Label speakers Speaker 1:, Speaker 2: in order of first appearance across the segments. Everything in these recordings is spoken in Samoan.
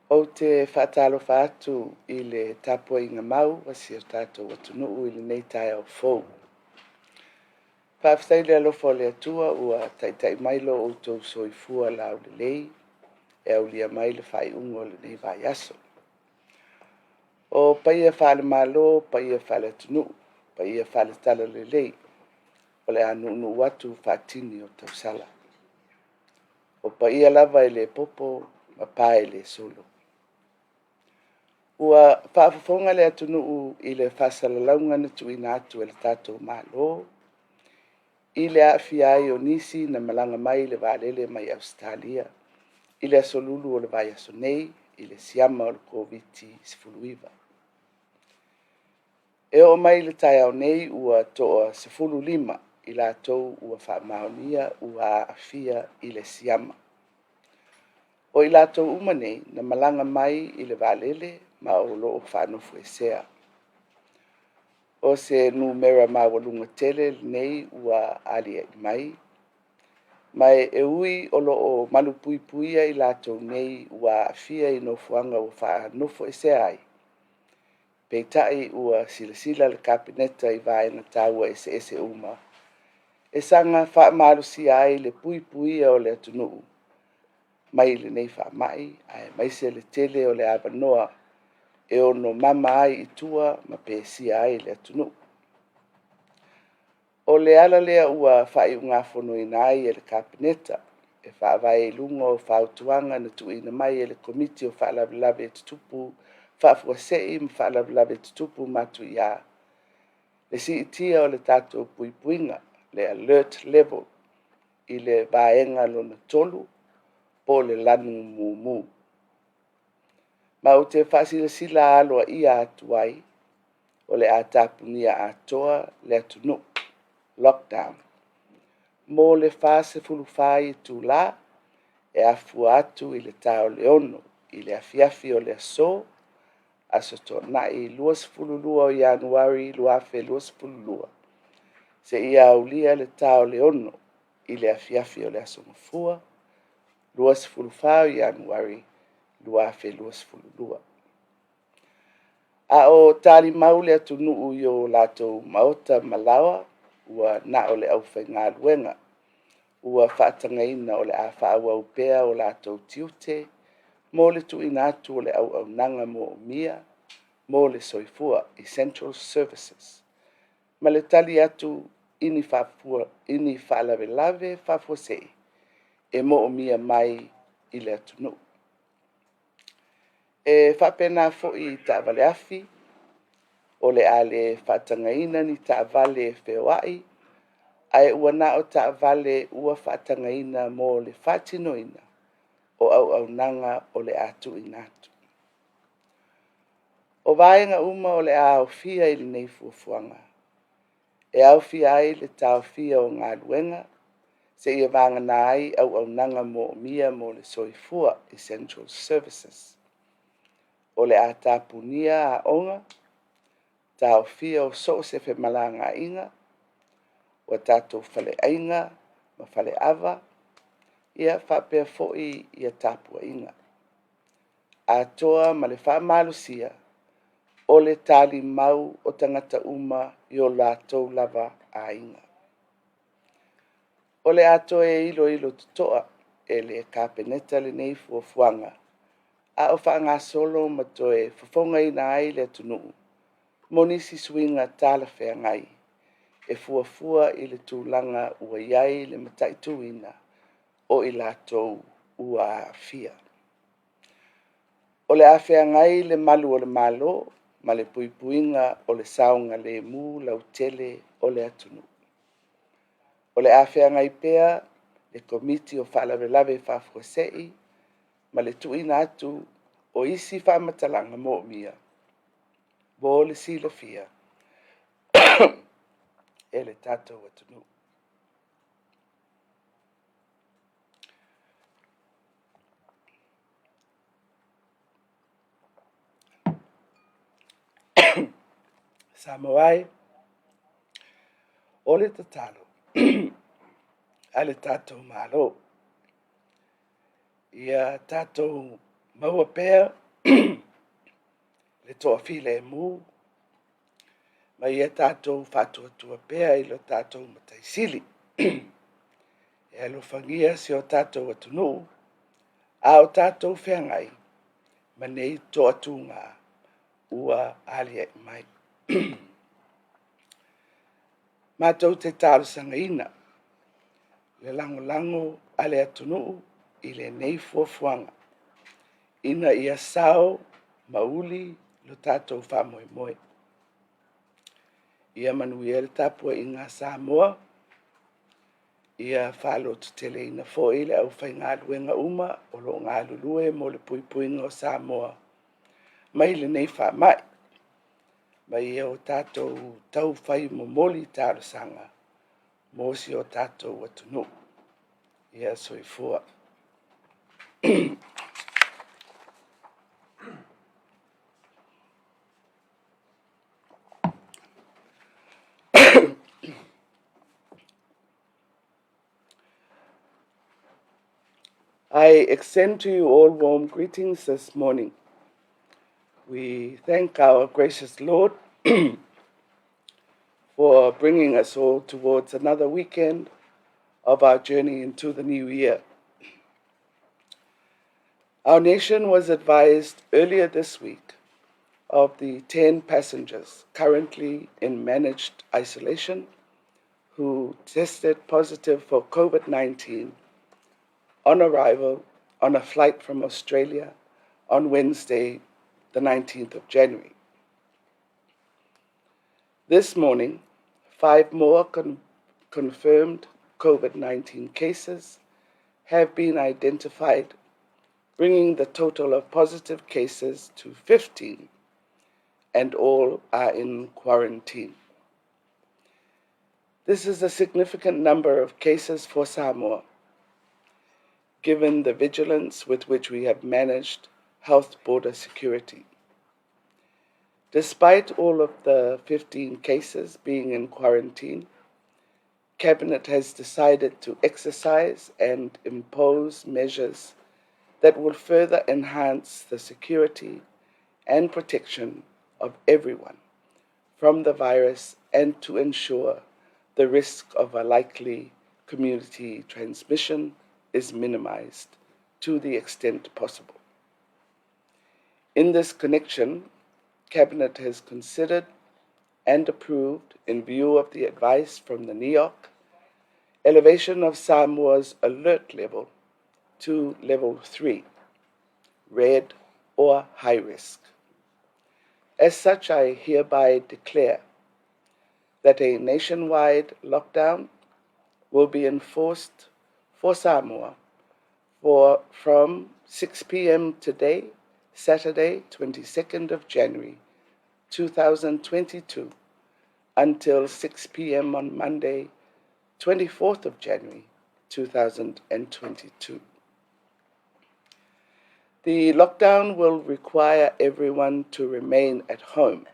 Speaker 1: Ou te faatalofa atu i le tapuaiga mau a si o tatou atunuu i lenei taeao fou. Faafetai i le alofa o le Atua ua taitai mai lo outou soifua laulelei e aulia mai le faaiuga o lenei vaiaso. O paia faale-Malo, o paia faale-atunuu, paia faale-Talalelei, o le a nuunuu atu faatini o tausala. O paia lava e le popo ma pae e le solo. Ua faafofoga le atunuu i le faasalalauga na tuuina atu e le tatou Malo i le aafia ai o nisi na malaga mai i le vaalele mai Ausetalia i le Aso Lulu o le vaiaso nei i le siama o le Koviti-19. E oo mai i le taeao nei ua toa-15 i latou ua faamaonia ua aafia i le siama. O i latou uma nei na malaga mai i le vaalele ma o lo o faanofoesea. O se numera maualuga tele lenei ua aliae mai, ma e ui o lo o malupuipuia i latou nei ua aafia i nofoaga ua faanofoesea ai, peitai ua silasila le Kapeneta i vaega taua eseese uma e saga faamalosia ai le puipuia o le atunuu mai lenei faamai, aemaise le tele o le avanoa e ono mama ai i tua ma pesia ai le atunuu. O le ala lea ua faaiugafonoina ai e le Kapeneta e faavae i luga o fautuaga na tuuina mai e le Komiti o Faalavelave Tutupu Faafuasei ma Faalavelave Tutupu Matuia, le siitia o le tatou puipuiga, le alert level i le vaega lona 3 po o le lanu mumu. Ma ou te faasilasila aloaia atu ai, o le a tapunia atoa le atunuu, lockdown, mo le 44 itula e afua atu i le ta o le 6:00 i le afiafi o le aso, Aso Toonai 22 o Ianuari 2022, seia aulia le ta o le 6:00 i le afiafi o le Aso Gafua, 24 o Ianuari 2022. A o talimau le atunuu i o latou maota ma laoa, ua na o le aufaigaluega ua faatagaina o le a faaauau pea o latou tiute mo le tuuina atu o le auaunaga moomia mo le soifua, essential services, ma le tali atu i ni faalavelave faafuasei e moomia mai i le atunuu. E faapena foi i taavale afi, o le a le faatagaina ni taavale e feoai, ae ua na o taavale ua faatagaina mo le faatinoina o auaunaga o le a tuuina atu. O vaega uma o le a aofia i lenei fuafuaga, e aofia ai le taofia o galuega seia vagana ai auaunaga moomia mo le soifua, essential services. O le a tapunia aoga, taofia o so o se femalagaaiga, o tatou faleaiga ma faleava, ia faapea foi tapuaiga, atoa ma le faamalosia o le talimau o tagata uma i o latou lava aiga. O le a toe iloilo totoa e le Kapeneta lenei fuafuaga a o faagasolo ma toe fofogaina ai le atunuu mo nisi suiga talafeagai e fuafua i le tulaga ua i ai le mataituina o i latou ua aafia. O le a feagai le malu o le Malo ma le puipuiga o le saogalemu lautele o le atunuu. O le a feagai pea le Komiti o Faalavelave Faafuasei ma le tuuina atu o isi faamatalaga moomia mo le silafia e le tatou atunuu. Samoa e, o le tatalo a le tatou Malo, ia tatou Maua pea le toafilemu ma ia tatou faatuatua pea i lo tatou Matai Sili e alofagia si o tatou atunuu a o tatou feagai ma nei toatuga ua aliae mai. Matou te talosagaina le lagolago a le atunuu i lenei fuafuaga ina ia sao ma uli lo tatou faamoemoe. Ia manuia le tapuaiga a Samoa, ia faalototeleina foi le aufaigaluega uma o lo o galulue mo le puipuiga o Samoa mai lenei faamai, ma ia o tatou taufai momoli talosaga mo si o tatou atunuu. Ia soifua. I extend to you all warm greetings this morning. We thank our gracious Lord for bringing us all towards another weekend of our journey into the new year. Our nation was advised earlier this week of the 10 passengers currently in managed isolation who tested positive for COVID 19 on arrival on a flight from Australia on Wednesday, the 19th of January. This morning, five more confirmed COVID 19 cases have been identified, bringing the total of positive cases to 15, and all are in quarantine. This is a significant number of cases for Samoa, given the vigilance with which we have managed health border security. Despite all of the 15 cases being in quarantine, Cabinet has decided to exercise and impose measures that will further enhance the security and protection of everyone from the virus and to ensure the risk of a likely community transmission is minimized to the extent possible. In this connection, Cabinet has considered and approved, in view of the advice from the NEOC, elevation of Samoa's alert level to level 3, red or high risk. As such, I hereby declare that a nationwide lockdown will be enforced for Samoa for from 6 p.m. today, Saturday, 22nd of January 2022, until 6 p.m. on Monday, 24th of January 2022. The lockdown will require everyone to remain at home,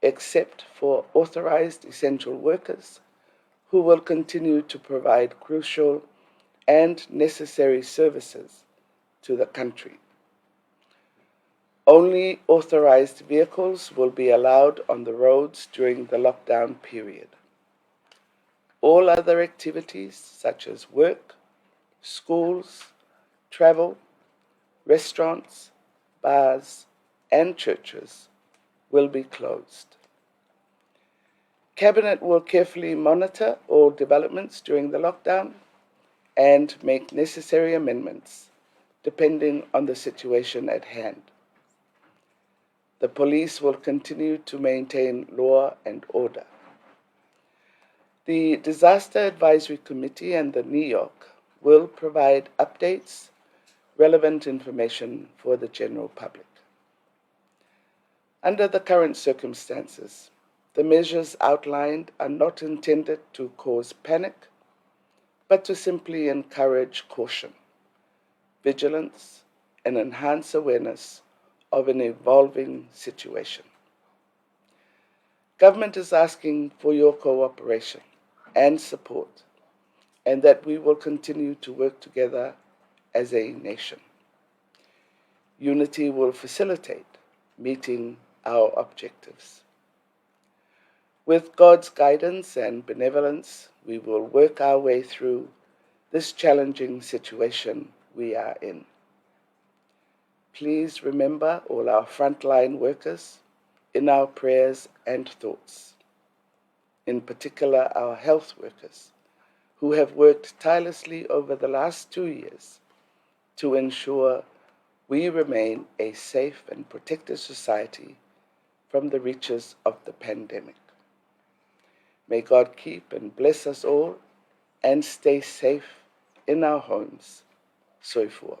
Speaker 1: except for authorized essential workers who will continue to provide crucial and necessary services to the country. Only authorized vehicles will be allowed on the roads during the lockdown period. All other activities such as work, schools, travel, restaurants, bars, and churches will be closed. Cabinet will carefully monitor all developments during the lockdown and make necessary amendments depending on the situation at hand. The police will continue to maintain law and order. The Disaster Advisory Committee and the NEOC will provide updates, relevant information for the general public. Under the current circumstances, the measures outlined are not intended to cause panic, but to simply encourage caution, vigilance, and enhance awareness of an evolving situation. Government is asking for your cooperation and support, and that we will continue to work together as a nation. Unity will facilitate meeting our objectives. With God's guidance and benevolence, we will work our way through this challenging situation we are in. Please remember all our frontline workers in our prayers and thoughts, in particular our health workers, who have worked tirelessly over the last 2 years to ensure we remain a safe and protected society from the reaches of the pandemic. May God keep and bless us all and stay safe in our homes. Soifua.